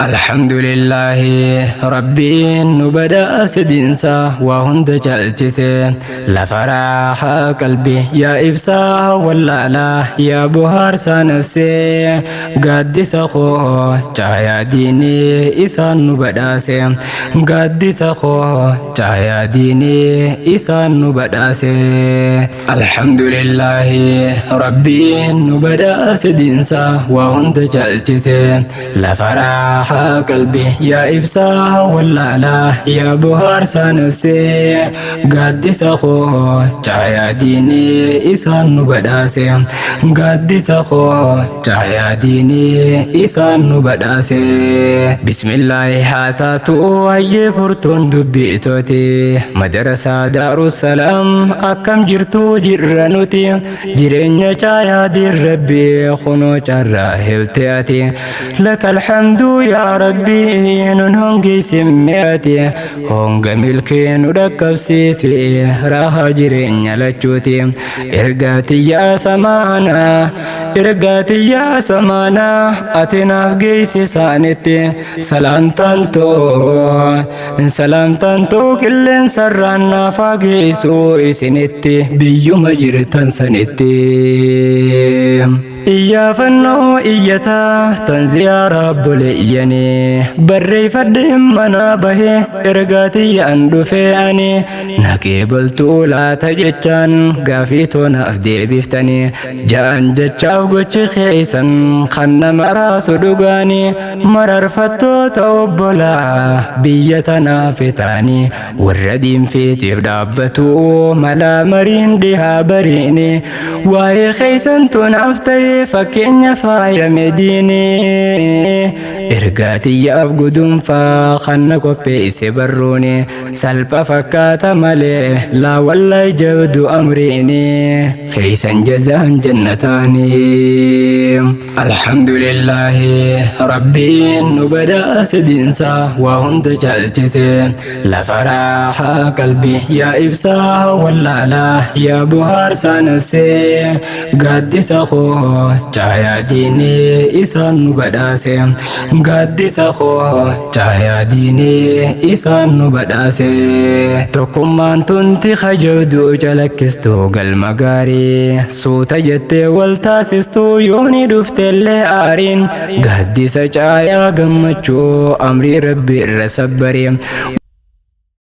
Alhamdulillaahi Rabbiin nu badhaase diinsaa waa hunda caalchise lafa raahaa qalbii yaa ibsaa wallaalaa yaa bohaarsaa nafsee gaaddisa koo caayaa diinii isaan nu badhaase gaaddisa koo caayaa diinii isaan nu badhaase. Alhamdulillaahi Rabbiin nu badhaase diinsaa waa hunda caalchise lafa raahaa qalbii yaa ibsaa wallaalaa yaa bohaarsaa nafsee gaaddisa koo caayaa diinii isaan nu badhaase gaaddisa koo caayaa diinii isaan nu badhaase. Bismillaahi haa taatu hayyee furtuun dubbiitooti madarasaa Daarussalaam akkam jirtu jirra nuti jireenya caayaa diin rabbi kunoo carraa helte ati laka alhamdu yaa rabbi nun hongeessin mi'ati honga milkii nu dhaqqabsiisi raahaa jireenya lachuuti ergaa tiyyaa samaana ergaa tiyyaa samaana ati naaf geessi isaanitti salaamtaan too salaamtaan too qilleensarraan naaf haa geessu isinitti biyyuma jirtan sanitti. Iyyaafannoo iyyataa tan ziyaaraa obboleeyyanii barreeffadhee manaa bahee ergaa tiyyaan dhufee ani naqee baltuu laata jechaan gaafii toonaaf deebiftanii ja'an jechaaf gochi keessan kan nama raasu dhugaanii mararfattoota obbolaa biyya tanaaf ta'anii warra diinfeetiif dhaabbatu malaa mariin dhihaa bariini waa'ee keessan tunaaf ta'ee fakkeenya faayame diinii ergaa tiyyaaf gudunfaa kan na qopheesse barruuni salpha fakkaata malee laa wallahi jabdu amriini keessan jazaan jannataanii. Alhamdulillaahi Rabbiin nu badhaase diinsaa waa hunda caalchise lafa raahaa qalbii yaa ibsaa wallaalaa yaa bohaarsaa nafsee gaaddisa koo caayaa diinii isaan nu badhaase gaaddisa koo caayaa diinii isaan nu badhaase. Tokkummaan tunti kajabdu calakkistu galma gaarii suuta jettee wal taasistu yooni dhuftellee aariin gaaddisa caayaa gammachuu amrii rabbi irra sabbarii.